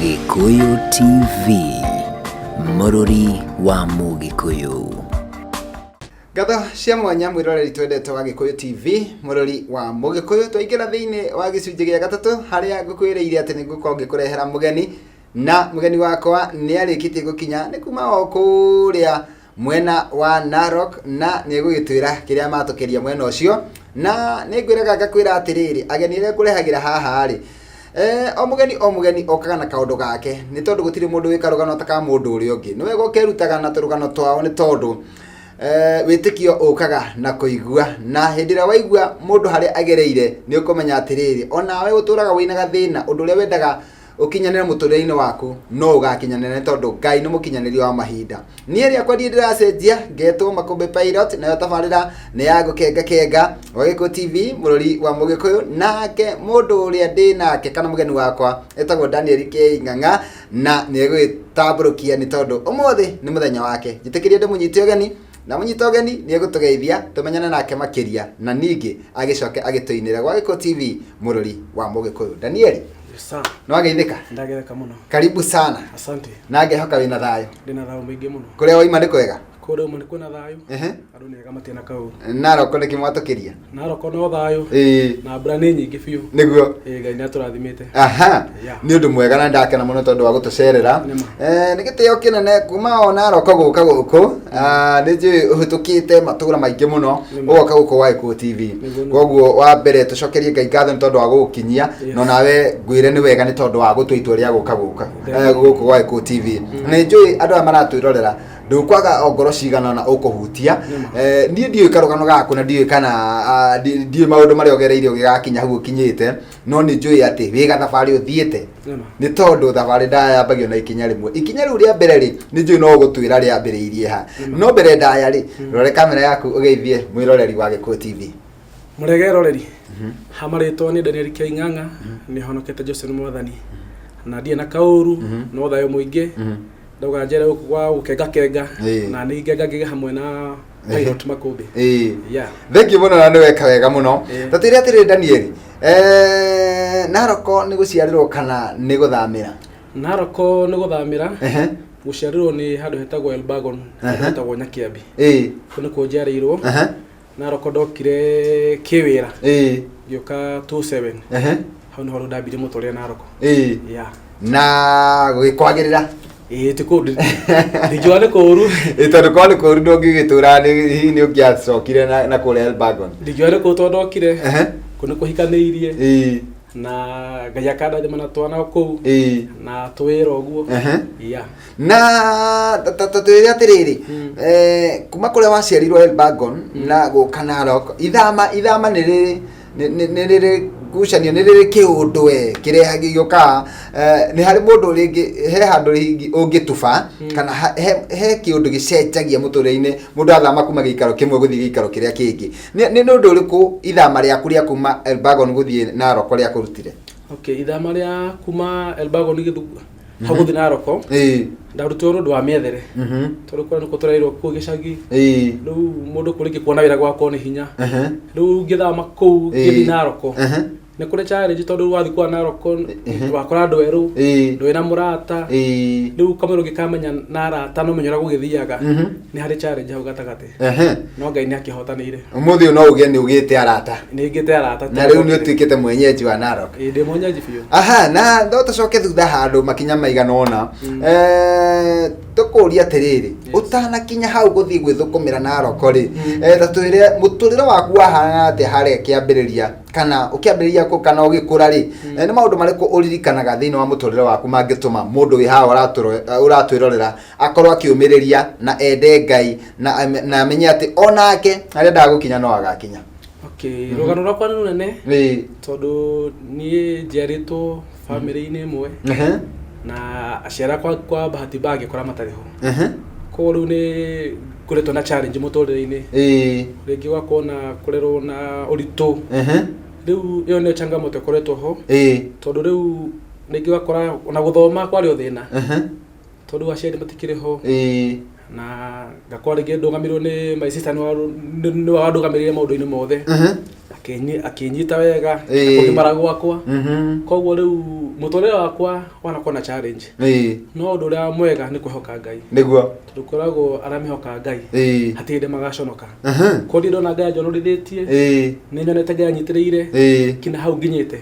Gĩkũyũ TV, mũrũri wa Mũgĩkũyũ. Ngatho cia mwanya mwĩroreri twendete wa Gĩkũyũ TV, mũrori wa Mũgĩkũyũ. Twaingĩra thĩinĩ wa gĩcunjĩ gĩa gatatũ harĩa ngũkwĩrĩire atĩ nĩ ngũkorwo ngĩkũrehera mũgeni, na mũgeni wakwa nĩ arĩkĩtie gũkinya, nĩ kuma o kũrĩa mwena wa Narok, na nĩ egũgĩtwĩra kĩrĩa matũkĩria mwena ũcio. Na nĩ ngwĩraga ngakwĩra atĩrĩrĩ, ageni arĩa ngũrehagĩra haha rĩ, o mũgeni o mũgeni okaga na kaũndũ gake, nĩ tondũ gũtirĩ mũndũ wĩ karũgano ta ka mũndũ ũrĩa ũngĩ. Nĩ wega ũkerutaga na tũrũgano twao, nĩ tondũ wĩtĩkio ũkaga na kũigua, na hĩndĩ ĩrĩa waigua mũndũ harĩa agereire nĩ ũkũmenya atĩrĩrĩ, onawe ũtũraga wĩna gathĩna, ũndũ ũrĩa wendaga ũkinyanĩre mũtũrĩre-inĩ waku no ũgakinyanĩra, nĩ tondũ Ngai nĩ mũkinyanĩria wa mahinda. Niĩ rĩakwa ndiĩ ndĩracenjia, ngetwo Makũmbĩ Pilot, nayo tabarĩra nĩ ya gũkenga kenga wa Gĩkũyũ TV, mũrori wa Mũgĩkũyũ. Nake mũndũ ũrĩa ndĩ nake kana mũgeni wakwa etagwo Daniel K Ng'ang'a, na nĩ egũgĩtambũrũkia nĩ tondũ ũmũthĩ nĩ mũthenya wake. Njĩtĩkĩrie ndĩmũnyite ũgeni, na mũnyita ũgeni nĩ egũtũgeithia tũmenyane nake makĩria, na ningĩ agĩcoke agĩtũinĩre gwa Gĩkũyũ TV, mũrori wa Mũgĩkũyũ. Danieli. Yes, sir. Nĩwageithĩka? Ndageithĩka mũno. Karibu sana. Asante. Na ngehoka wĩna thayũ. Ndĩna thayũ mũingĩ mũno. Kũrĩa waima nĩ kwega? Kũrĩa uma nĩ kwĩna thayũ. Andũ nĩ ega, matirĩ na kaũru. Narok nĩkĩ mwatũkĩria? Narok no thayũ. Na mbura nĩ nyingĩ biũ. Nĩguo. Ĩĩ, Ngai nĩ atũrathimĩte. Aha. Yeah. Nĩ ũndũ mwega na ndakena mũno tondũ wa gũtũcerera. Nĩma. Nĩ gĩtĩo kĩnene kuma o Narok gũka gũkũ. Ah, nĩ njũĩ ũhĩtũkĩte matũra maingĩ mũno Nĩma. ũgoka gũkũ gwa Gĩkũyũ TV. Nĩguo, nĩguo. Koguo wa mbere tũcokerie Ngai ngatho nĩ tondũ wa gũgũkinyia, no nawe ngwĩre nĩ wega nĩ tondũ wa gũtua itua rĩa gũka gũka gũkũ gwa Gĩkũyũ TV. Nĩ njũĩ andũ aya maratwĩrorera ndũkwaga o ngoro cigana ona ũkũhutia. Niĩ ndiũĩ karũgano gaku na ndiũĩ kana ndiũĩ maũndũ marĩa ũgereire ũgĩgakinya hau ũkinyĩte, no nĩ njũĩ atĩ wĩ gathabarĩ ũthiĩte, nĩ tondũ thabarĩ ndaya yambagio na ikinya rĩmwe. Ikinya rĩu rĩa mbere rĩ, nĩ njũĩ no ũgũtwĩra rĩambĩrĩirie ha, no mbere ndaya rĩ, rore kamera yaku ũgeithie mwĩroreri wa Gĩkũyũ TV. Mũrege eroreri. Ha marĩtwa nĩ Daniel K Ng'ang'a, nĩ honokete Jose nĩ mwathani. Na ndirĩ na kaũru, no thayũ mũingĩ. Ndauga njere gũkũ gwa gũkenga kenga, na nĩ ngengagĩra hamwe na Pilot Makũmbĩ. Yeah. Thengiũ mũno na nĩ weka wega mũno. Ta twĩre atĩrĩrĩ Danieli, Naroko nĩ gũciarĩrwo kana nĩ gũthamĩra? Naroko nĩ gũthamĩra. Gũciarĩrwo nĩ handũ hetagwo Elbagon, handũ hetagwo Nyakiambi. Kũu nĩkuo njiarĩirwo. Narok ndokire kĩwĩra. Ngĩũka 27. Hau nĩho rĩu ndambirie mũtũrĩre Narok. Yeah. Na gũgĩkwagĩrĩra? Ĩĩ, ti kũndũ ndingiuga nĩ kũũru. Ĩ, tondũ korwo nĩ kũũru ndũngĩgĩtũra hihi nĩ ũngĩacokire na kũrĩa Elbagon. Ndingiuga nĩ kũũru tondũ ndokire kũu nĩ kũhikanĩirie na Ngai akandathima na twana kũu na tũwĩra ũguo. Yeah. Na ta twĩre atĩrĩrĩ, kuma kũrĩa waciarirwo Elbagon na gũka Narok, ithama nĩ rĩrĩ nĩ rĩrĩ ngucanio, nĩ rĩrĩ kĩũndũ we kĩreha gĩũkaga, nĩ harĩ mũndũ rĩngĩ he handũ rĩngĩ ũngĩtuba kana he kĩũndũ gĩcenjagia mũtũrĩre-inĩ mũndũ athama kuma gĩikaro kĩmwe gũthiĩ gĩikaro kĩrĩa kĩngĩ. Nĩ ũndũ ũrĩkũ ithama rĩaku rĩa kuma Elbagon gũthiĩ Narok rĩakũrutire? Okay, ithama rĩa kuma Elbagon gĩthu hau gũthiĩ Narok, ndarutirwo nĩ ũndũ wa mĩethere, tondũ kũrĩa nĩkuo tũrerirwo kũu gĩcagi. Rĩu mũndũ kũrĩ kuona wĩra gwakwo nĩ hinya. Rĩu ngĩthama kũu ngĩthiĩ Narok, nĩ kũrĩ challenge, tondũ wathiĩ kwa Narok wakora andũ erũ, ndũrĩ na mũrata. Rĩu kamũira ũngĩkamenya na arata no menye ũrĩa gũgĩthiaga, nĩ harĩ challenge hau gatagatĩ, no Ngai nĩ akĩhotanĩire. Ũmũthĩ ũyũ no uge nĩ ũgĩte arata? Nĩ ngĩte arata. Na rĩu nĩ ũtuĩkĩte mwenyeji wa Narok? Ĩĩ, ndĩ mwenyeji biũ. Aha, na no tũcoke thutha handũ makinya maigana ũna. Tũkũria atĩrĩrĩ, ũtanakinya hau gũthiĩ gwĩthũkũmĩra Narok rĩ, ta twĩre mũtũrĩre waku wahanaga atĩa harĩa kĩambĩrĩria, kana ũkĩambĩrĩria kana ũgĩkũra rĩ, nĩ maũndũ marĩkũ ũririkanaga thĩinĩ wa mũtũrĩre waku mangĩtũma mũndũ wĩ haha ũratwĩrorera akorwo akĩũmĩrĩria na ende Ngai na amenye atĩ onake harĩa endaga gũkinya no agakinya? Okay, rũgano rwakwa nĩ rũnene, tondũ niĩ njiarĩtwo bamĩrĩ-inĩ ĩmwe na aciari akwa kwa bahati mbaya ngĩkora matarĩ ho. Koguo rĩu nĩ ngoretwo na challenge mũtũrĩre-inĩ, rĩngĩ ũgakorwo na kũrerwo na ũritũ. Rĩu ĩyo nĩyo changamoto ĩkoretwo ho, tondũ rĩu rĩngĩ ũgakora ona gũthoma kwarĩ o thĩna, tondũ aciari matikĩrĩ ho, na ngakorwo rĩngĩ ndũgamĩrĩirwo nĩ my sister, nĩwe wandũgamĩrĩire maũndũ-inĩ mothe, akĩnyita wega kũgimara gwakwa. Koguo rĩu Mũtũrĩre wakwa wanakorwo na challenge, no ũndũ ũrĩa mwega nĩ kwĩhoka Ngai, tondũ kwĩragwo arĩa mehokaga Ngai hatirĩ hĩndĩ magaconoka. Koguo niĩ ndona Ngai anjonorithĩtie, nĩ nyonete Ngai anyitĩrĩire kinya hau nginyĩte.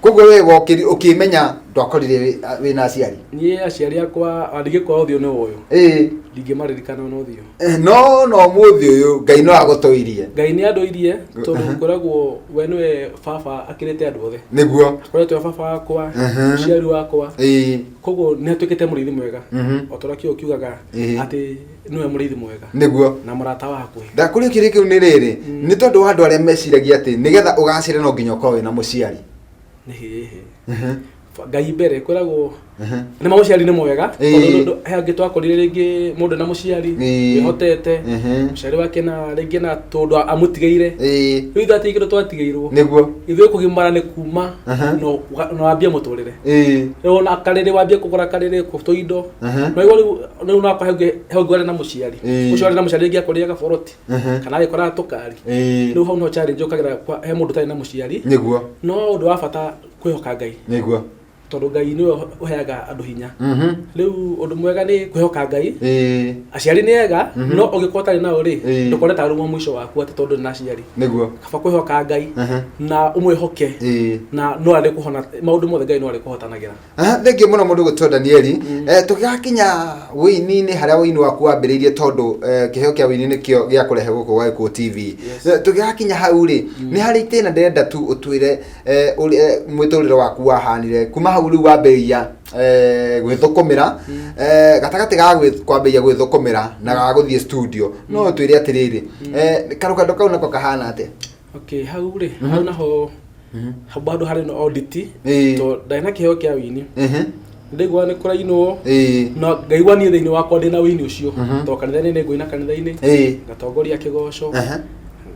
Koguo we ũkĩmenya ndwakorire wĩna aciari? Niĩ aciari akwa ndingĩkora ũthiũ nĩ ũyũ, ndingĩmaririkana ona ũthiũ. No mũthĩ ũyũ Ngai no agũtũirie. Ngai nĩ andũirie, tondũ kwĩragwo we nĩwe baba akĩrĩte andũ othe. Akoretwo e baba wakwa, mũciari wakwa. Koguo nĩ atuĩkĩte mũrĩithi mwega, o ta ũrĩa kiugo kiugaga atĩ nĩwe mũrĩithi mwega na mũrata wa hakuhĩ. Ndakũria kĩrĩa kĩu nĩ rĩrĩ, nĩ tondũ wa andũ arĩa meciragia atĩ nĩgetha ũgacĩre no nginya ũkorwo wĩna mũciari. Nĩ hĩhĩ Ngai mbere, kwĩragwo nĩ ma mũciari nĩ mwega, tondũ he angĩ twakorire rĩngĩ mũndũ na mũciari wĩhotete, mũciari wake na rĩngĩ na tũndũ amũtigĩire. Rĩu ithuĩ hatirĩ kĩndũ twatigĩirwo. Ithuĩ kũgimara nĩ kuma na wambie mũtũrĩre. Rĩu ona karĩrĩ wambie kũgũra karĩrĩ tũindo. No igua rĩu no akorwo he ũngĩ warĩ na mũciari, ũcio warĩ na mũciari rĩngĩ akũrĩaga boroti kana agĩkoraga tũkari. Rĩu hau no challenge ũkagera he mũndũ ũtarĩ na mũciari. No ũndũ wa bata kwĩhoka Ngai, tondũ Ngai nĩwe ũheaga andũ hinya. Rĩu ũndũ mwega nĩ kwĩhoka Ngai. Aciari nĩ ega, no ũngĩkorwo ũtarĩ nao rĩ, ndũkone ta rĩu mũico waku atĩ tondũ ndũrĩ na aciari. Kaba kwĩhoka Ngai na ũmwĩhoke, na no arĩ kũhona maũndũ mothe, Ngai no arĩ kũhotanagĩra. Ah, thengiũ mũno mũndũ gwĩtwo Danieli. Tũgĩgakinya wĩini-inĩ harĩa wĩini waku wambĩrĩirie, tondũ kĩheo kĩa wĩini nĩkĩo gĩa kũrehe gũkũ gwa Gĩkũyũ TV. Tũgĩgakinya hau rĩ, nĩ harĩ itĩna ndĩrenda tu ũtwĩre ũrĩa mwĩtũrĩre waku wahanire kuma hau rĩu wambĩrĩria gwĩthũkũmĩra, gatagatĩ ga kwambĩrĩria gwĩthũkũmĩra na ga gũthiĩ studio. No ũtwĩre atĩrĩrĩ, karũgendo kau nako kahana atĩa? Okay, hau rĩ, hau naho hau bado harĩ na audit, tondũ ndarĩ na kĩheo kĩa wĩini. Ndaigua nĩ kũrainwo, na ngaigua niĩ thĩinĩ wakwa ndĩna wĩini ũcio, tondũ kanitha-inĩ nĩ ngũina kanitha-inĩ, ngatongoria kĩgoco,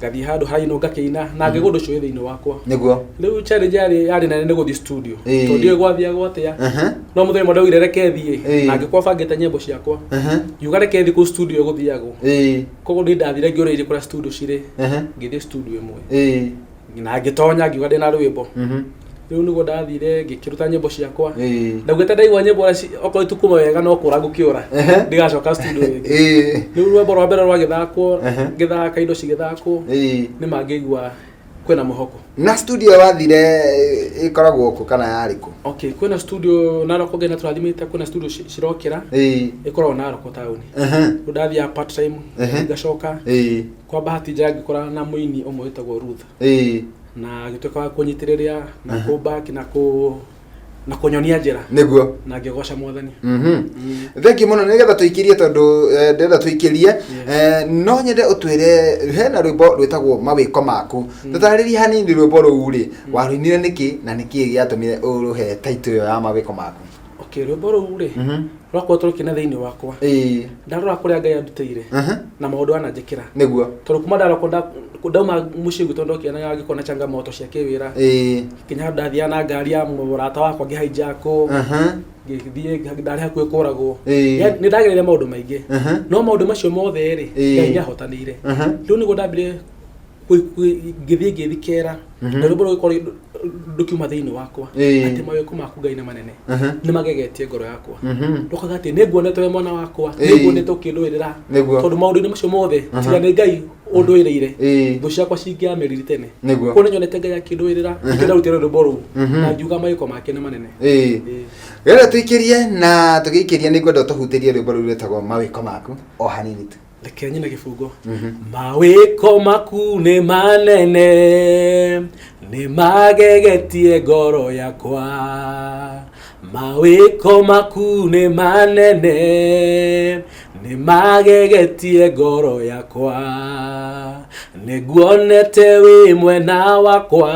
ngathiĩ handũ harainwo ngakĩina, na ngĩgua ũndũ ũcio wĩ thĩinĩ wakwa. Rĩu challenge yarĩ nene nĩ gũthiĩ studio, tondũ ndiũĩ gwathiagwo atĩa. No mũthenya ũmwe ndaugire reke thiĩ, na ngĩkorwo bangĩte nyĩmbo ciakwa, ngiuga reke thiĩ kũu studio gũthiagwo. Koguo niĩ ndathire ngĩũrĩirie kũrĩa studio cirĩ, ngĩthiĩ studio ĩmwe na ngĩtonya, ngiuga ndĩna rwĩmbo. Rĩu nĩguo ndathire ngĩkĩruta nyĩmbo ciakwa. Ndaugĩte ndaigua nyĩmbo ũrĩa okorwo itukuma wega no kũra ngũkĩũra, ndigacoka studio rĩngĩ. Rĩu rwĩmbo rwa mbere rwagĩthakwo, ngĩthaka indo cigĩthakwo, nĩ mangĩigua kwĩna mwĩhoko. Na studio wathire ĩkoragwo kũ kana yarĩ kũ? Okay, kwĩna studio Narok, Ngai nĩatũrathimĩte, kwĩna studio cirokĩra, ĩkoragwo Narok taũni. Rĩu ndathiaga part time, ngacoka. Kwa bahati njega ngĩkora na mũini ũmwe wĩtagwo Ruth, na agĩtuĩka wa kũnyitĩrĩria na kũback na kũnyonia njĩra, na ngĩgoca Mwathani. Thengiũ mũno. Nĩgetha tũikĩrie, tondũ ndĩrenda tũikĩrie, no nyende ũtwĩre hena rwĩmbo rwĩtagwo Mawĩko Maku. Tũtarĩrie hanini rwĩmbo rũu rĩ, warũinire nĩkĩ na nĩkĩ gĩatũmire ũrũhe title ĩyo ya Mawĩko Maku? Okay, rwĩmbo rũu rĩ, rwakoretwo rũkĩna thĩinĩ wakwa. Ndarora kũrĩa Ngai andutĩire na maũndũ ananjĩkĩra, tondũ kuma ndarokwo ndauma mũciĩ gwitũ ndokire na ngĩkorwo na changamoto cia kĩwĩra, nginya handũ ndathiaga na ngari ya mũrata wakwa ngĩhaijakwo, ngĩthiĩ ndarĩ hakuhĩ kũragwo. Nĩ ndagereire maũndũ maingĩ, no maũndũ macio mothe rĩ, Ngai nĩ ahotanĩire. Rĩu nĩguo ndambire ngĩthiĩ ngĩthikera na rwĩmbo rũgĩkorwo rũkiuma thĩinĩ wakwa, atĩ mawĩko maku Ngai nĩ manene, nĩ magegetie ngoro yakwa. Rũkaga atĩ nĩ nguonete we mwana wakwa, nĩ nguonete ũkĩndũĩrĩra, tondũ maũndũ-inĩ macio mothe tiga nĩ Ngai ũndũĩrĩire, thũ ciakwa cingĩamerire tene. Koguo nĩ nyonete Ngai akĩndũĩrĩra, nĩkĩo ndarutire rwĩmbo rũu na ngiuga mawĩko make nĩ manene. Rĩrĩa tũikĩrie na tũgĩikĩria, nĩ ngwenda ũtũhutĩrie rwĩmbo rũu rwĩtagwo Mawĩko Maku o hanini tu. Reke nyine gĩbungo. Mawĩko maku nĩ manene, nĩ magegetie ngoro yakwa. Mawĩko maku nĩ manene, nĩ magegetie ngoro yakwa. Nĩ nguonete wĩ mwena wakwa,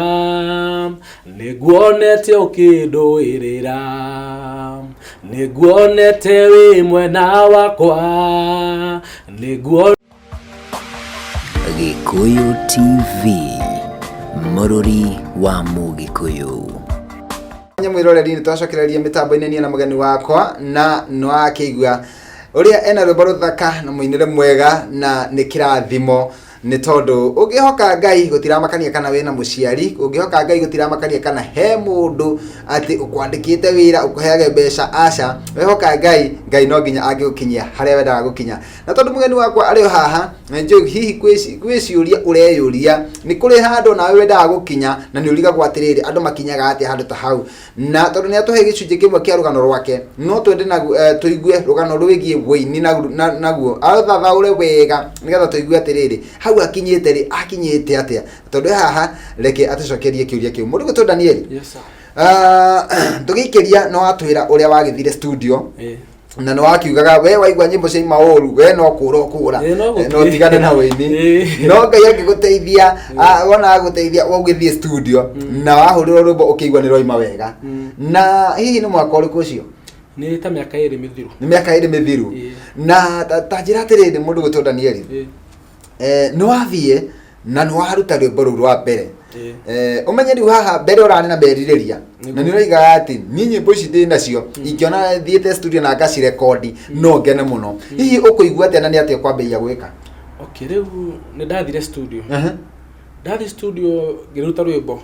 nĩ nguonete ũkĩndũĩrĩra, nĩ nguonete wĩ mwena wakwa, nĩ nguo. Gĩkũyũ TV, mũrũri wa Mũgĩkũyũ. Nye mwĩroreri, nĩ twacokereria mĩtambo-inĩ niĩ na mũgeni wakwa, na nĩ wakĩigua ũrĩa ena rwĩmbo rũthaka na mũinĩre mwega na nĩ kĩrathimo. Nĩ tondũ ũngĩhoka Ngai gũtiramakania kana wĩna mũciari, ũngĩhoka Ngai gũtiramakania kana he mũndũ atĩ ũkwandĩkĩte wĩra ũkũheage mbeca, aca. Wehoka Ngai, Ngai no nginya angĩgũkinyia harĩa wendaga gũkinya. Na tondũ mũgeni wakwa arĩ o haha, nĩnjũĩ hihi kwĩ ciũria ũreyũria, nĩ kũrĩ handũ nawe wendaga gũkinya na nĩ ũrigagwo atĩrĩrĩ, andũ makinyaga atĩa handũ ta hau. Na tondũ nĩ atũhe gĩcunjĩ kĩmwe kĩa rũgano rwake, no twende na tũigue rũgano rwĩgiĩ wũini naguo arũthathaũre wega nĩgetha tũigue atĩrĩrĩ, hau akinyĩte rĩ, akinyĩte atĩa. Tondũ e haha, reke atũcokerie kĩũria kĩu. Mũndũ gwĩtwo Danieli, Yes, sir. Tũgĩikĩria nĩ watwĩra ũrĩa wagĩthire studio. Ĩĩ. Na nĩ wakiugaga we waigua nyĩmbo cia maũru we no kũra ũkũra. Ĩĩ, no gũthiĩ. No tigane na wĩini. No Ngai angĩgũteithia, wona agũteithia ũgĩthiĩ studio na wahũrĩrwo rwĩmbo ũkĩigua nĩ rwaima wega. Na hihi nĩ mwaka ũrĩkũ ũcio? Nĩ ta mĩaka 2 mĩthiru. Nĩ mĩaka 2 mĩthiru. Ĩĩ. Na ta njĩra atĩrĩrĩ, mũndũ gwĩtwo Danieli, Ĩĩ. Nĩ wathiĩ na nĩ waruta rwĩmbo rũu rwa mbere. Ĩĩ. Ũmenye rĩu haha mbere ũrarĩ na merirĩria na nĩ ũroigaga atĩ niĩ nyĩmbo ici ndĩ nacio ingĩona thiĩte studio na ngacirekondi no ngene mũno. Hihi ũkũigua atĩa na nĩ atĩa ũkwambĩrĩria gwĩka? Okay, rĩu nĩ ndathire studio. Ndathiĩ studio ngĩruta rwĩmbo.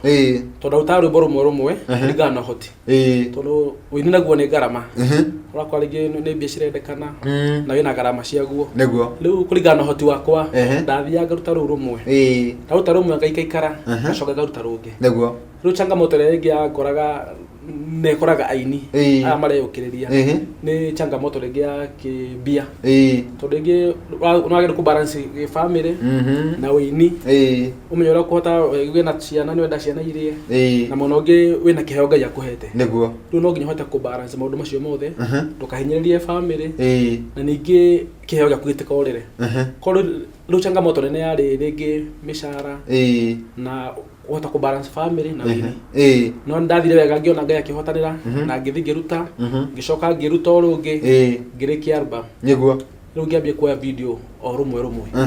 Tondũ ndarutaga rwĩmbo rũmwe rũmwe kũringana na ũhoti. Tondũ wĩini naguo nĩ ngarama. Ũrakora rĩngĩ nĩ mbia cirendekana na wĩna ngarama ciaguo. Rĩu kũringana na ũhoti wakwa, ndathiaga ngaruta rũu rũmwe. Ndaruta rũmwe ngaikaikara, ngacoka ngaruta rũngĩ. Rĩu changamoto ĩrĩa ĩngĩ yangoraga nekoraga aini aya mareyũkĩrĩria nĩ changamoto rĩngĩ ya kĩmbia. Tondũ rĩngĩ nĩwagĩrĩirwo kũ balance gĩbamĩrĩ na ũini. Ũmenye ũrĩa ũkũhota wĩna ciana nĩ wenda ciana irie. Na mwena ũngĩ wĩna kĩheo Ngai akũhete. Rĩu no nginya ũhote kũ balance maũndũ macio mothe. Ndũkahinyĩrĩrie bamĩrĩ. Na ningĩ kĩheo gĩaku gĩtikorĩre. Koguo rĩu changamoto nene yarĩ rĩngĩ mĩcara na kũhota kũ balance family na wĩini. No nĩndathire wega ngĩona Ngai akĩhotanĩra na ngĩthiĩ ngĩruta, ngĩcoka ngĩruta o rũngĩ, ngĩrĩkia album. Rĩu ngĩambia kuoya video o rũmwe rũmwe.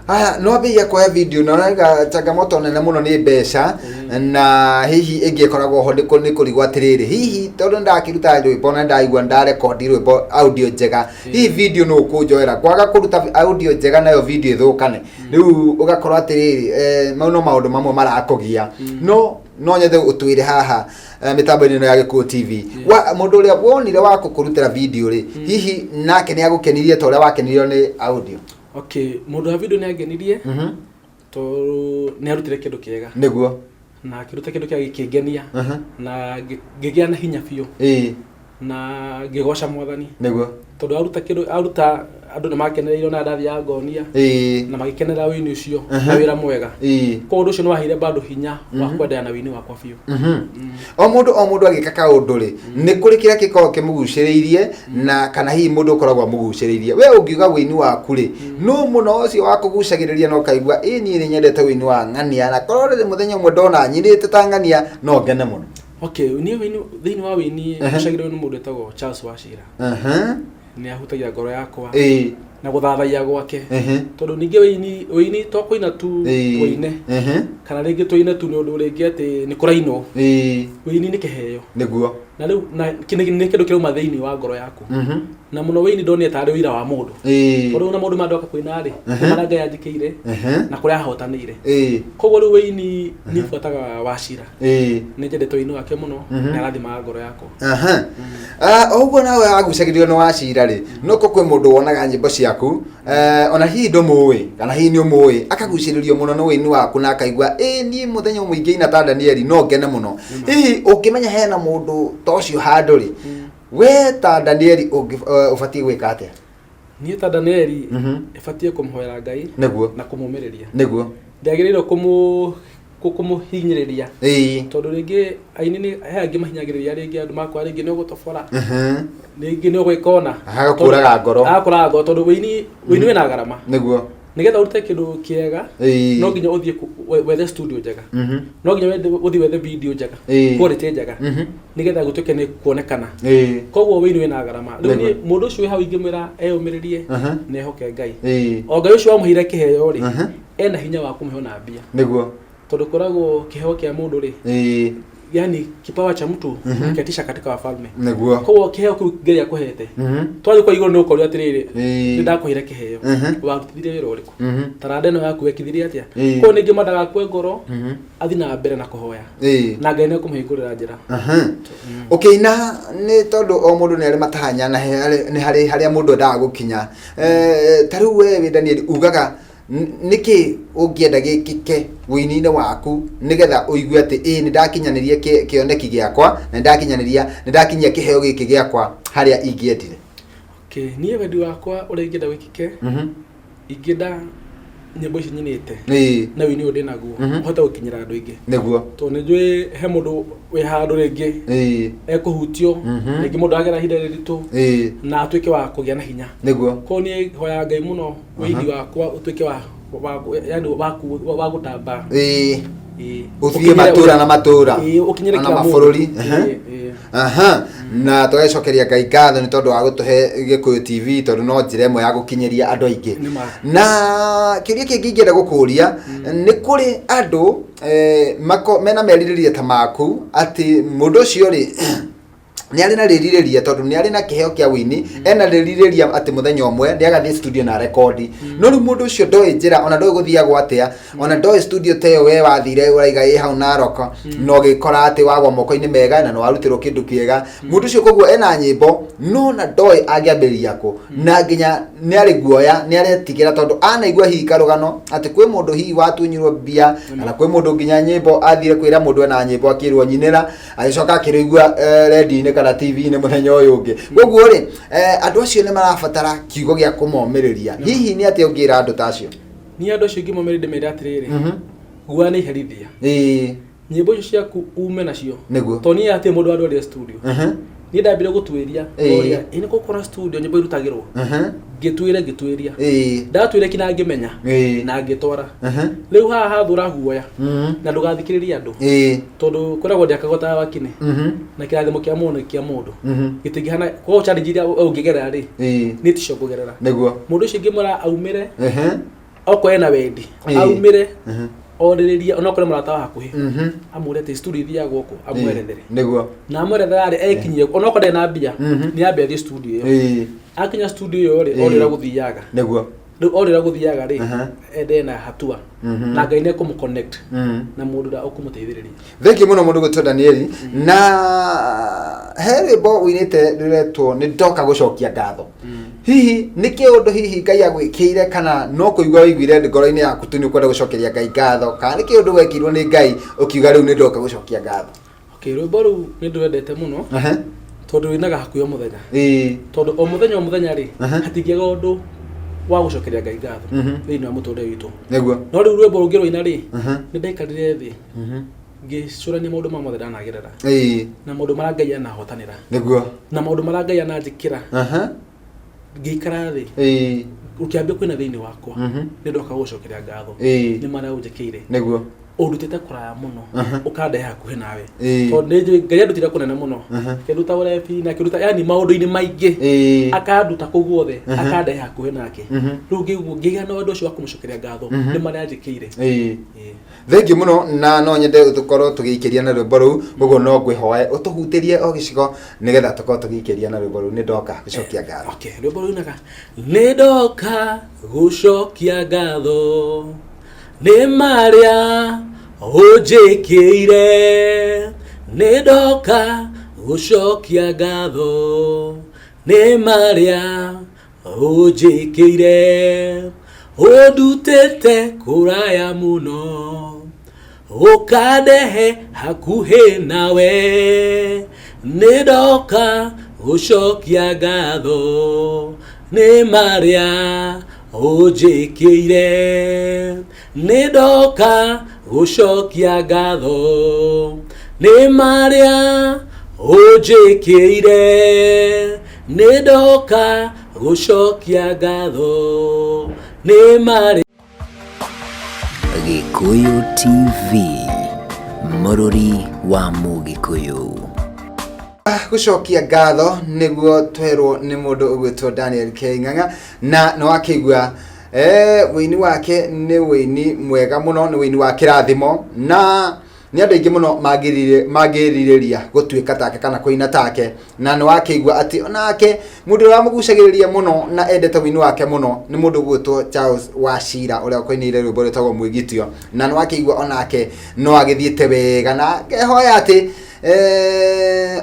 Aya, no ambĩrĩria kuoya video na ũrauga changamoto nene mũno nĩ mbeca na hihi ĩngĩ ĩkoragwo ho nĩ kũrigwo atĩrĩrĩ, hihi tondũ nĩndakĩruta rwĩmbo na nĩndaigua nĩndarekondi rwĩmbo audio njega, hihi video nũ ũkũnjoera kwaga kũruta audio njega nayo video ĩthũkane. Rĩu ũgakorwo atĩrĩrĩ, mau no maũndũ mamwe marakũgia. No no nyende ũtwĩre haha mĩtambo-inĩ ĩno ya Gĩkũyũ TV, wa mũndũ ũrĩa wonire wa gũkũrutĩra video rĩ, hihi nake nĩ agũkenirie ta ũrĩa wakenirio nĩ audio? Okay, mũndũ wa video nĩ angenirie tondũ nĩ arutire kĩndũ kĩega. Na akĩruta kĩndũ kĩega gĩkĩngenia na ngĩgĩa na hinya biũ. Na ngĩgoca Mwathani. Tondũ aruta kĩndũ, aruta andũ nĩ makenereire ona ndathiaga ngonia. Na magĩkenera wĩini ũcio na wĩra mwega. Koguo ũndũ ũcio nĩ waheire bado hinya wa kwenderea na wĩini wakwa biũ. O mũndũ o mũndũ agĩka kaũndũ rĩ, nĩ kũrĩ kĩrĩa gĩkoragwo kĩmũgucĩrĩirie na kana hihi mũndũ ũkoragwo amũgucĩrĩirie. We ũngiuga wĩini waku rĩ, nũ mũno ũcio wakũgucagĩrĩria na ũkaigua ĩ niĩ nĩ nyendete wĩini wa ng'ania na korwo rĩrĩ mũthenya ũmwe ndona nyinĩte ta ng'ania no ngene mũno? Okay, niĩ wĩini, thĩinĩ wa wĩini ngucagĩrĩrio nĩ mũndũ wĩtagwo Charles Wachira. Nĩ ahutagia ngoro yakwa na gũthathaiya gwake. Tondũ ningĩ wĩini, wĩini to kũina tu tũine. Kana rĩngĩ tũine tu nĩ ũndũ rĩngĩ atĩ nĩ kũrainwo. Wĩini nĩ kĩheo. Na rĩu, na nĩ kĩndũ kĩrauma thĩinĩ wa ngoro yaku. Na mũno wĩini ndonire tarĩ ũira wa mũndũ. Tondũ ona maũndũ ma ndoka kũina rĩ, nĩ marĩa Ngai anjĩkĩire, na kũrĩa ahotanĩire. Koguo rĩu wĩini niĩ buataga Wachira. Nĩ njendete ũini wake mũno, nĩ arathimaga ngoro yakwa. O ũguo nawe wagucagĩrĩrio nĩ Wachira rĩ, no ko kwĩ mũndũ wonaga nyĩmbo ciaku, ona hihi ndũmũĩ, kana hihi nĩ ũmũĩ, akagucĩrĩrio mũno nĩ ũini waku na akaigua, ĩ niĩ mũthenya ũmwe ingĩina ta Danieli no ngene mũno. Hihi ũngĩmenya hena mũndũ ta ũcio handũ rĩ, we ta Danieli ũbatiĩ gwĩka atĩa? Niĩ ta Danieli, ĩbatiĩ kũmũhoera Ngai na kũmũmĩrĩria. Ndĩagĩrĩirwo kũmũhinyĩrĩria. Tondũ rĩngĩ aini nĩ he angĩ mahinyagĩrĩria rĩngĩ andũ makwa rĩngĩ nĩ ũgũtobora. Rĩngĩ nĩ ũgwĩka ũna. Agakũraga ngoro. Agakũraga ngoro tondũ wĩini wĩna gharama. Nĩgetha ũrute kĩndũ kĩega, no nginya ũthiĩ wethe studio njega. No nginya ũthiĩ wethe video njega, quality njega. Nĩgetha gũtuĩke nĩ kuonekana. Koguo wĩini wĩna gharama. Rĩu niĩ mũndũ ũcio wĩ hau ingĩmwĩra eyũmĩrĩrie na ehoke Ngai. O Ngai ũcio wamũheire kĩheo rĩ, ena hinya wa kũmũhe ona mbia. Tondũ kwĩragwo kĩheo kĩa mũndũ rĩ, Yani kipawa cha mtu mm katika wafalme. Koguo kĩheo kĩu Ngai akũhete, twathiĩ kwa igũrũ nĩ ũkorio atĩrĩrĩ, nĩ ndakũheire kĩheo, warutithirie wĩra ũrĩkũ? Taranda ĩno yaku wekithirie atĩa? Koguo nĩ ingĩmwenda ndagakue ngoro, athiĩ na mbere na kũhoya, na Ngai nĩ ekũmũhingũrĩra njĩra. Ũkĩina, nĩ tondũ o mũndũ nĩ arĩ matanya na nĩ harĩ harĩa mũndũ endaga gũkinya. Ta rĩu we wĩ Daniel, ugaga nĩkĩ ũngĩenda gĩkĩke wĩini-inĩ waku nĩgetha ũigue atĩ ĩĩ, nĩ ndakinyanĩria kĩoneki gĩakwa na nĩ ndakinyanĩria, nĩ ndakinyia kĩheo gĩkĩ gĩakwa harĩa ingĩendire? Okay, niĩ wendi wakwa ũrĩa ingĩenda wĩkĩke, ingĩenda nyĩmbo ici nyinĩte na wĩini ũyũ ndĩnaguo ũhote gũkinyĩra andũ aingĩ, tondũ nĩ njũĩ he mũndũ wĩ handũ rĩngĩ ekũhutio, rĩngĩ mũndũ agera ihinda rĩritũ na atuĩke wa kũgĩa na hinya. Koguo niĩ hoyaga Ngai mũno wĩini wakwa ũtuĩke wa wa yani wa gũtamba. Ũthiĩ matũra na matũra. Ĩĩ, ũkinyĩre ona kila mũndũ. Mabũrũri. Ĩĩ. Aha, na tũgacokeria Ngai ngatho nĩ tondũ wa gũtũhe Gĩkũyũ TV, tondũ no njĩra ĩmwe ya gũkinyĩria andũ aingĩ. Nĩ ma. Na kĩũria kĩngĩ ingĩenda gũkũria, nĩ kũrĩ andũ mena merirĩria ta maku, atĩ mũndũ ũcio rĩ, nĩ arĩ na rĩrirĩria, tondũ nĩ arĩ na kĩheo kĩa wĩini, ena rĩrirĩria atĩ mũthenya ũmwe nĩ agathiĩ studio na rekondi, no rĩu mũndũ ũcio ndoĩ njĩra, ona ndoĩ gũthiagwo atĩa, ona ndoĩ studio ta ĩyo we wathire ũraiga ĩ hau Narok, na ũgĩkora atĩ wagwa moko-inĩ mega na nĩ warutirwo kĩndũ kĩega. Mũndũ ũcio koguo ena nyĩmbo, no na ndoĩ angĩambĩrĩria kũ, na nginya nĩ arĩ guoya, nĩ aretigĩra, tondũ anaigua hihi karũgano atĩ kwĩ mũndũ hihi watunyirwo mbia, kana kwĩ mũndũ nginya nyĩmbo athire kwĩra mũndũ ena nyĩmbo, akĩrwo nyinĩra, agĩcoka akĩrĩigua redio-inĩ kana TV-inĩ mũthenya ũyũ ũngĩ. Koguo rĩ, andũ acio nĩ marabatara kiugo gĩa kũmomĩrĩria. Hihi nĩ atĩa ũngĩra andũ ta acio? Niĩ andũ acio ingĩmomĩrĩria, ndĩmere atĩrĩrĩ, guoya nĩ iherithia. Nyĩmbo icio ciaku ume nacio, tondũ niĩ hatirĩ mũndũ wandwarire studio. Niĩ ndambire gũtuĩria, ũrĩa ĩ nĩ gũkora studio nyĩmbo irutagĩrwo. Ngĩtuĩra, ngĩtuĩria, ndatuĩra kinya ngĩmenya na ngĩtwara. Rĩu haha hathũra guoya na ndũgathikĩrĩrie andũ, tondũ kwĩragwo ndĩakagwo ta wakine, na kĩrathimo kĩa mũndũ nĩ kĩa mũndũ, gĩtingĩhana. Koguo challenge iria we ũngĩgerera rĩ, niĩ ticio ngũgerera. Mũndũ ũcio ingĩmwĩra aumĩre, okorwo ena wendi, aumĩre, orĩrĩrie onokorwo nĩ mũrata wa hakuhĩ, amwĩre atĩ studio ithiagwo kũ, amwerethere. Na amwerethera rĩ, ekinyie onokorwo ndarĩ na mbia, nĩ ambe athiĩ studio ĩyo. Akinya studio ĩyo rĩ, orĩra gũthiaga, rĩu orĩra gũthiaga rĩ, ende na hatua, na Ngai nĩ ekũmũ-connect na mũndũ ũrĩa ũkũmũteithĩrĩria. Thengiũ mũno mũndũ gwĩtwo Danieli. Na he rwĩmbo ũinĩte rũretwo "Nĩ Ndoka Gũcokia Ngatho". Hihi nĩ kĩ ũndũ hihi Ngai agwĩkĩire, kana no kũigua ũiguire ngoro-inĩ yaku tu nĩ ũkwenda gũcokeria Ngai ngatho, kana nĩ kĩ ũndũ wekirwo nĩ Ngai ũkiuga rĩu nĩ ndoka gũcokia ngatho? Okay, rwĩmbo rũu nĩ ndwendete mũno, tondũ wĩnaga hakuhĩ o mũthenya, tondũ o mũthenya o mũthenya rĩ, hatingĩaga ũndũ wa gũcokeria Ngai ngatho thĩinĩ wa mũtũrĩre witũ. No rĩu rwĩmbo rũngĩ rwaina rĩ, nĩ ndaikarire thĩ ngĩcũrania maũndũ ma mothe ndanagerera, na maũndũ marĩa Ngai anahotanĩra, na maũndũ marĩa Ngai ananjĩkĩra. Ngĩikara thĩ, ũkĩambia kwĩna thĩinĩ wakwa, nĩ ndoka gũcokeria ngatho nĩ marĩa ũnjĩkĩire. Ũndutĩte kũraya mũno, ũkandehe hakuhĩ nawe, tondũ nĩ njũĩ Ngai andutire kũnene mũno, akĩnduta ũrebi na akĩnduta yani maũndũ-inĩ maingĩ, akanduta kũu guothe, akandehe hakuhĩ nake. Rĩu ngĩigua ngĩgĩa na wendo ũcio wa kũmũcokeria ngatho nĩ marĩa anjĩkĩire. Thengiũ mũno, na no nyende tũkorwo tũgĩikĩria na rwĩmbo rũu, koguo no ngwĩhoe ũtũhutĩrie o gĩcigo nĩgetha tũkorwo tũgĩikĩria na rwĩmbo rũu, "Nĩ Ndoka Gũcokia Ngatho". Okay, rwĩmbo rũinaga, "Nĩ ndoka gũcokia ngatho nĩ marĩa ũnjĩkĩire, nĩ ndoka gũcokia ngatho nĩ marĩa ũnjĩkĩire, ũndutĩte kũraya mũno, ũkandehe hakuhĩ nawe, nĩ ndoka gũcokia ngatho nĩ marĩa ũnjĩkĩire, nĩ ndoka gũcokia ngatho nĩ marĩa ũnjĩkĩire, nĩ ndoka gũcokia ngatho nĩ marĩa." Gĩkũyũ TV, mũrũri wa Mũgĩkũyũ. Gũcokia ngatho nĩguo twerwo nĩ mũndũ ũgwĩtwo Daniel K Ng'ang'a, na nĩ wakĩigua wĩini wake nĩ wĩini mwega mũno, nĩ wĩini wa kĩrathimo na Nĩ andũ aingĩ mũno mangĩrirĩria gũtuĩka take kana kũina take, na nĩ wakĩigua atĩ onake mũndũ ũrĩa wamũgucagĩrĩria mũno na endete ũini wake mũno nĩ mũndũ ũgwĩtwo Charles Wachira, ũrĩa ũkũinĩire rwĩmbo rwĩtagwo Mwĩgitio, na nĩ wakĩigua onake no agĩthiĩte wega, na ngehoya atĩ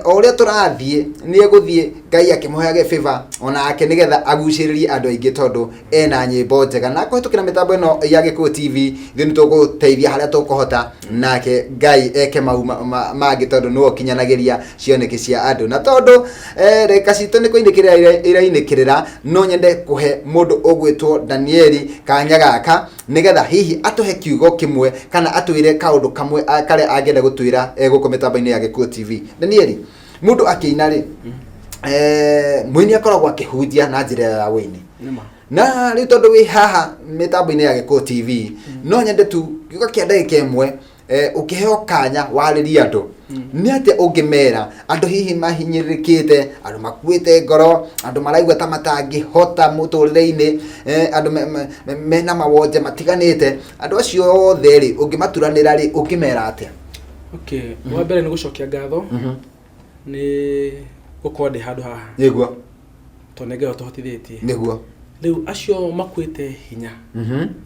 o ũrĩa tũrathiĩ nĩ egũthiĩ Ngai akĩmũheage favor onake nĩgetha agucĩrĩrie andũ aingĩ, tondũ ena nyĩmbo njega. Na kũhĩtũkĩra mĩtambo ĩno ya Gĩkũyũ TV, ithuĩ nĩ tũgũteithia harĩa tũkũhota, nake Ngai eke mau mangĩ, tondũ nĩwe ũkinyanagĩria cioneki cia andũ. Na tondũ ndagĩka citũ nĩ kũinĩkĩrĩra irainĩkĩrĩra, no nyende kũhe mũndũ ũgwĩtwo Danieli kanya gaka, nĩgetha hihi atũhe kiugo kĩmwe kana atwĩre kaũndũ kamwe karĩa angĩenda gũtwĩra gũkũ mĩtambo-inĩ ya Gĩkũyũ TV. Danieli, mũndũ akĩina rĩ, mũini akoragwo akĩhunjia na njĩra ya wĩini. Nĩma. Na rĩu tondũ wĩ haha mĩtambo-inĩ ya Gĩkũyũ TV, no nyende tu kiugo kĩa ndagĩka ĩmwe, ũkĩheo kanya warĩrie andũ, nĩ atĩa ũngĩmera andũ hihi mahinyĩrĩrĩkĩte, andũ makuĩte ngoro, andũ maraigua ta matangĩhota mũtũrĩre-inĩ, andũ mena mawonje matiganĩte, andũ acio othe rĩ, ũngĩmaturanĩra rĩ, ũngĩmera atĩa? Okay, wa mbere nĩ gũcokia ngatho nĩ gũkorwo ndĩ handũ haha, tondũ nĩ Ngai ũtũhotithĩtie. Rĩu acio makuĩte hinya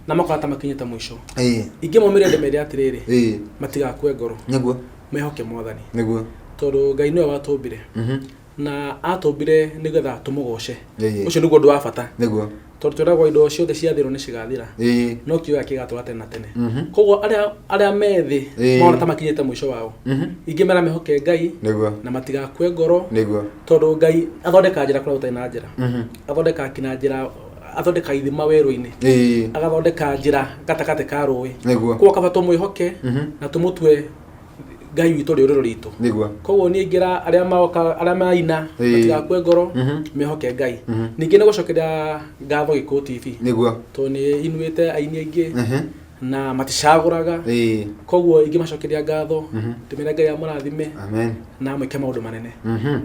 na makona ta makinyĩte mũico, ingĩmomĩrĩria ndĩmere atĩrĩrĩ, matigakue ngoro, mehoke Mwathani, tondũ Ngai nĩwe watũmbire, na atũmbire nĩgetha tũmũgoce. Ũcio nĩguo ũndũ wa bata, tondũ twĩragwo indo ciothe cia thĩ ĩno nĩ cigathira, no kiugo gĩake gĩgatũra tene na tene. Koguo arĩa me thĩ marona ta makinyĩte mũico wao, ingĩmera mehoke Ngai na matigakue ngoro, tondũ Ngai athondekaga njĩra kũrĩa gũtarĩ na njĩra, athondekaga kinya njĩra, athondekaga ithima werũ-inĩ, agathondeka njĩra gatagatĩ ka rũĩ. Koguo kaba tũmwĩhoke na tũmũtue Ngai witũ rĩũrĩro ritũ. Koguo niĩ ingĩra arĩa maoka, arĩa maina, matigakue ngoro, mehoke Ngai. Ningĩ nĩ gũcokeria ngatho Gĩkũyũ TV, tondũ nĩ inuĩte aini aingĩ na maticagũraga. Koguo ingĩmacokeria ngatho, ndĩmere Ngai amũrathime na mwĩke maũndũ manene.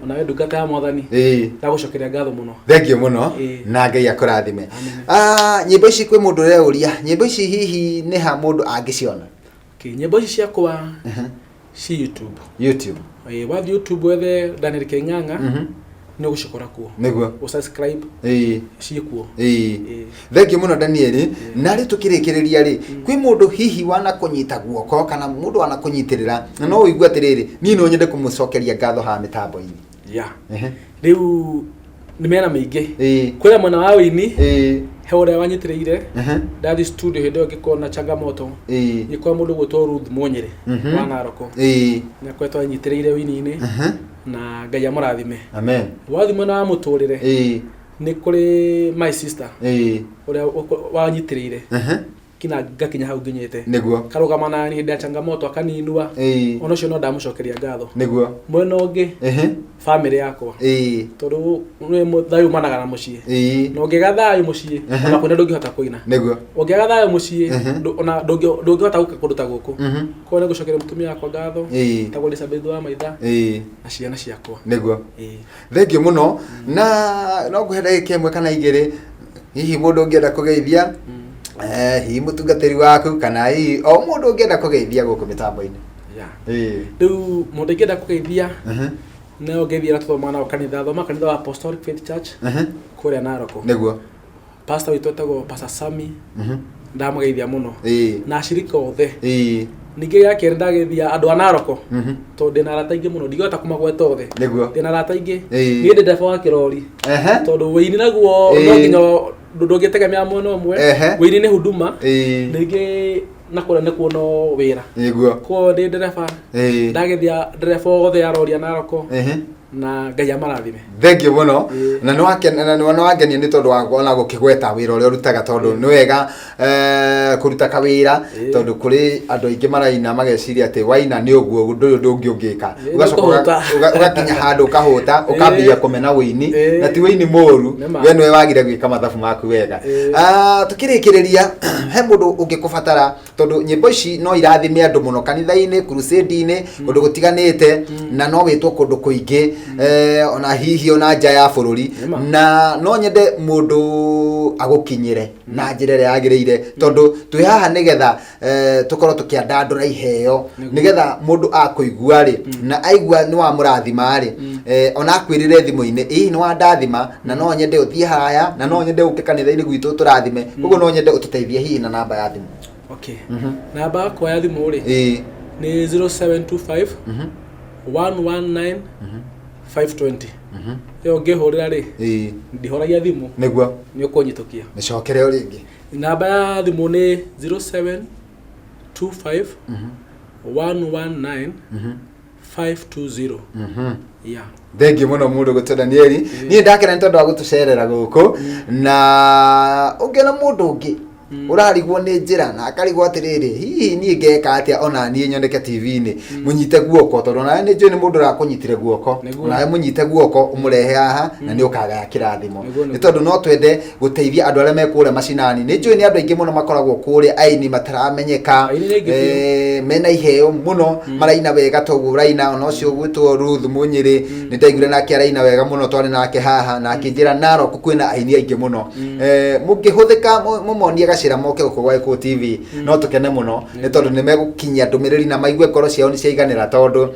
Onawe ndungata ya Mwathani, ndagũcokeria ngatho mũno. Thank you mũno, na Ngai akũrathime. Nyĩmbo ici, kwĩ mũndũ ũreũria nyĩmbo ici hihi nĩ ha mũndũ angĩciona? Okay, nyĩmbo ici ciakwa ci YouTube. YouTube. Wathiĩ YouTube wethe Daniel Keng'ang'a, nĩ ũgũcikora kuo. Ũsubscribe, ciĩkuo. Thank you mũno, Danieli. Na rĩ, tũkĩrĩkĩrĩria rĩ, kwĩ mũndũ hihi wanakũnyita guoko kana mũndũ wanakũnyitĩrĩra na no ũigue atĩrĩrĩ, niĩ no nyende kũmũcokeria ngatho haha mĩtambo-inĩ? Ya, rĩu nĩ mĩena mĩingĩ. Kwĩna mwena wa wĩini, he ũrĩa wanyitĩrĩire ndathi studio hĩndĩ ĩyo ngĩkorwo na changamoto, ngĩkora mũndũ gwĩtwo Ruth Mũnyĩrĩ wa Naroko, nĩ akoretwo anyitĩrĩire wĩini-inĩ, na Ngai amũrathime. Amen. Wathiĩ mwena wa mũtũrĩre, nĩ kũrĩ my sister ũrĩa wanyitĩrĩire kinya ngakinya hau nginyĩte, karũgama na hĩndĩ ya changamoto akaninua. Ona ũcio no ndamũcokeria ngatho. Mwena ũngĩ, family yakwa, tondũ nĩ thayũ umanaga na mũciĩ, na ũngĩaga thayũ mũciĩ, ona kũina ndũngĩhota kũina. Ũngĩaga thayũ mũciĩ, ona ndũngĩhota gũka kũndũ ta gũkũ. Koguo nĩ ngũcokeria mũtumia wakwa ngatho, tagwo Elizabeth wa Maitha, na ciana ciakwa. Thank you mũno, na no ngũhe ndagĩka ĩmwe kana igĩrĩ, hihi mũndũ ũngĩenda kũgeithia, hihi mũtungatĩri waku kana hihi o mũndũ ũngĩenda kũgeithia gũkũ mĩtambo-inĩ. Rĩu mũndũ ingĩenda kũgeithia, no ngeithia arĩa tũthomaga nao kanitha, thoma kanitha wa Apostolic Faith Church kũrĩa Naroko. Pastor witũ etagwo Pastor Sami, ndamũgeithia mũno, na acirika othe. Ningĩ gĩa kerĩ, ndageithia andũ a Naroko, tondũ ndĩna arata aingĩ mũno, ndingĩhota kũmagweta othe. Ndĩna arata aingĩ. Niĩ ndĩ ndereba wa kĩrori, tondũ wĩini naguo no nginya ndũngĩtegemea mwena ũmwe. Wĩini nĩ huduma, ningĩ na kũrĩa nĩ kuona wĩra. Koguo ndĩ ndereba. Ndageithia ndereba othe a rori a Naroko, na Ngai amarathime. Thank you mũno. Na nĩ wangenia nĩ tondũ wa ona gũkĩgweta wĩra ũrĩa ũrutaga, tondũ nĩ wega kũruta kawĩra, tondũ kũrĩ andũ aingĩ maraina mageciria atĩ waina nĩ ũguo, ndũrĩ ũndũ ũngĩ ũngĩka. Ũgacoka ũgacoka ũgakinya handũ ũkahũta, ũkambĩrĩria kũmena wĩini. Na ti wĩini mũru. Nĩma. We nĩwe wagire gwĩka mathabu maku wega. Tukĩrĩkĩrĩria, he mũndũ ũngĩkũbatara, tondũ nyĩmbo ici no irathime andũ mũno kanitha-inĩ, crusade-inĩ, kũndũ gũtiganĩte, na no wĩtwo kũndũ kũingĩ. Ona hihi ona nja ya bũrũri. Nĩma. Na no nyende mũndũ agũkinyĩre na njĩra ĩrĩa yagĩrĩire, tondũ twĩ haha nĩgetha tũkorwo tũkĩandandũra iheo, nĩgetha mũndũ akũigua rĩ, na aigua nĩ wamũrathima rĩ, ona akwĩrĩre thimũ-inĩ, ĩĩ nĩ wandathima, na no nyende ũthiĩ haraya, na no nyende ũke kanitha-inĩ gwitũ tũrathime. Koguo no nyende ũtũteithie hihi na namba ya thimũ. Okay, namba yakwa ya thimũ rĩ, nĩ 0725 119 520. Ĩyo ũngĩhũrĩra rĩ, ndihoragia thimũ. Nĩ ũkũnyitũkia. Mĩcokere o rĩngĩ. Namba ya thimũ nĩ 0725 119 520, yeah. Thengiũ mũno mũndũ gwĩtwo Danieli. Niĩ ndakena nĩ tondũ wa gũtũcerera gũkũ, na ũngĩona mũndũ ũngĩ ũrarigwo nĩ njĩra na akarigwo atĩrĩrĩ, hihi niĩ ngeka atĩa ona niĩ nyoneke TV-inĩ, mũnyite guoko, tondũ onawe nĩ njũĩ nĩ mũndũ ũrakũnyitire guoko. Onawe mũnyite guoko ũmũrehe haha na nĩ ũkagaya kĩrathimo. Nĩ tondũ no twende gũteithia andũ arĩa me kũrĩa macinani. Nĩ njũĩ nĩ andũ aingĩ mũno makoragwo kũrĩa, aini mataramenyeka. Aini nĩ aingĩ biũ. Mena iheo mũno, maraina wega toguo ũraina. Ona ũcio ũgwĩtwo Ruth Mũnyĩrĩ, nĩ ndaiguire nake araina wega mũno, twarĩ nake haha na akĩnjĩra Narok kwĩna aini aingĩ mũno. Mũngĩhũthĩka mũmonie gacĩra moke gũkũ gwa Gĩkũyũ TV, no tũkene mũno, nĩ tondũ nĩ megũkinyia ndũmĩrĩri na maigue ngoro ciao nĩ ciaiganĩra, tondũ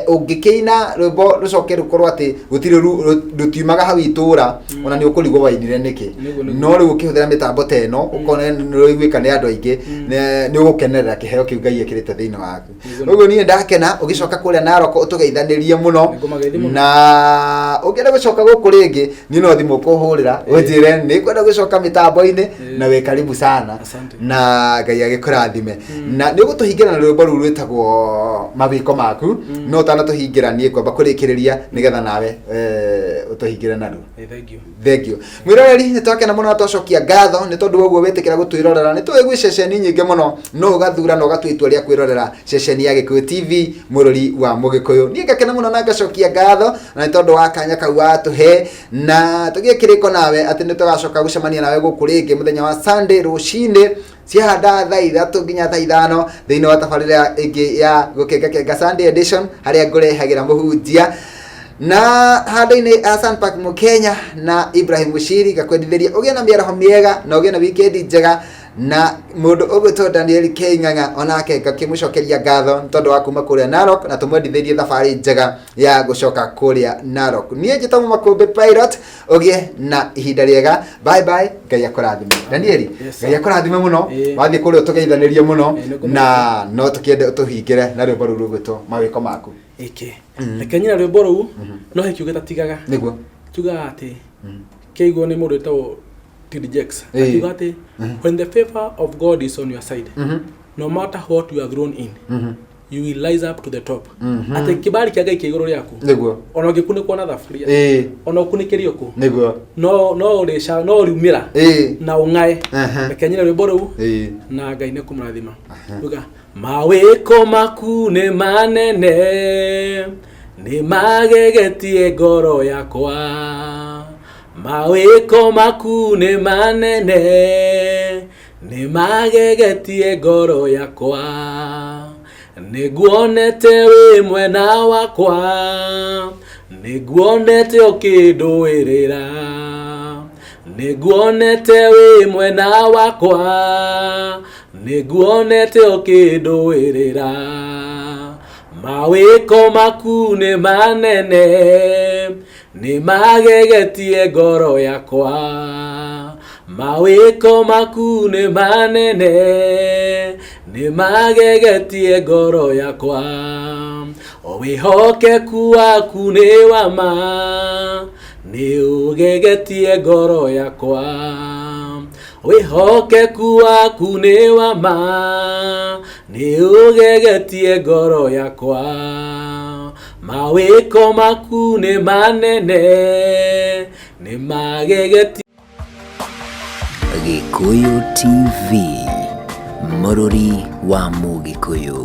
ũngĩkĩina rwĩmbo rũcoke rũkorwo atĩ gũtirĩ rũtiumaga hau itũra, ona nĩ ũkũrigwo wainire nĩkĩ. Nĩguo. No rĩu ũkĩhũthĩra mĩtambo ta ĩno, ũkona nĩ ũraiguĩka nĩ andũ aingĩ, nĩ ũgũkenerera kĩheo kĩu Ngai ekĩrĩte thĩinĩ waku. Ũguo niĩ ndakena ũgĩcoka kũrĩa Narok, ũtũgeithanĩrie mũno. Nĩngũmageithia mũno. Na ũngĩenda gũcoka gũkũ rĩngĩ, niĩ no thimũ ũkũhũrĩra ũnjĩre nĩ ngwenda gũcoka mĩtambo-inĩ, na wĩ karibu sana. Asante. Na Ngai agĩkũrathime, na nĩ ũgũtũhingĩra na rwĩmbo rũu rwĩtagwo Mawĩko Maku. No ũtanatũhingĩra, niĩ ngwamba kũrĩkĩrĩria nĩgetha nawe ũtũhingĩre naruo. Thank you. Thank you, mwĩroreri. Nĩ twakena mũno na twacokia ngatho nĩ tondũ wa ũguo wĩtĩkĩra gũtwĩrorera. Nĩ tũĩ gwĩ ceceni nyingĩ mũno, no ũgathura na ũgatua itua rĩa kwĩrorera ceceni ya Gĩkũyũ TV, mũrori wa Mũgĩkũyũ. Niĩ ngakena mũno na ngacokia ngatho na nĩ tondũ wa kanya kau watũhe, na tũgĩe kĩrĩko nawe atĩ nĩ tũgacoka gũcemania nawe gũkũ rĩngĩ mũthenya wa Sunday rũcinĩ ciahanda thaa 3 nginya thaa 5 thĩinĩ wa tabarĩra ĩngĩ ya Gũkengakenga Sunday Edition, harĩa ngũrehagĩra mũhunjia na handũ-inĩ Hassan Park Mũkenya na Ibrahim Mushiri. Ngakwendithĩria ũgĩe na mĩaraho mĩega na ũgĩe na wikendi njega. Na mũndũ ũgwĩtwo Daniel K Ng'ang'a, onake ngakĩmũcokeria ngatho nĩ tondũ wa kuma kũrĩa Narok, na tũmwendithĩrie thabarĩ njega ya gũcoka kũrĩa Narok. Niĩ njĩtagwo Makũmbĩ Pilot. Ũgĩe na ihinda rĩega. Bye bye, Ngai akũrathime. Danieli. Yes, sir. Ngai akũrathime mũno. Wathiĩ kũrĩa ũtũgeithanĩrie mũno. Nĩngũmũgeithia. Na no tũkĩende ũtũhingĩre na rwĩmbo rũu rũgwĩtwo Mawĩko Maku. Ĩkĩ reke nyina rwĩmbo rũu, no he kiugo gĩtatigaga. Kiugaga atĩ kĩaiguo nĩ mũndũ wĩtagwo TD Jakes. Akiuga atĩ when the favor of God is on your side, no matter what you are thrown in, you will rise up to the top. Atĩ kĩbali kĩa Ngai kĩ igũrũ rĩaku, ona ũngĩkunĩkwo na thaburia, ona ũkunĩkĩrio kũ, no ũrĩca, no ũriumĩra na ũng'ae. Reke nyine rwĩmbo rũu. Na Ngai nĩ kũmũrathima. Uga mawĩko maku nĩ manene, nĩ magegetie ngoro yakwa. Mawĩko maku nĩ manene, nĩ magegetie ngoro yakwa. Nĩnguonete wĩ mwena wakwa, nĩnguonete ũkĩndũĩrĩra, nĩnguonete wĩ mwena wakwa, nĩnguonete ũkĩndũĩrĩra. Mawĩko maku nĩ manene, nĩ magegetie ngoro yakwa. Mawĩko maku nĩ manene, nĩ magegetie ngoro yakwa. Wĩhokeku waku nĩ wa ma, nĩ ũgegetie ngoro yakwa. Wĩhokeku waku nĩ wa ma, nĩ ũgegetie ngoro yakwa. Mawĩko maku nĩ manene, nĩ magegetie. Gĩkũyũ TV, mũrũri wa Mũgĩkũyũ.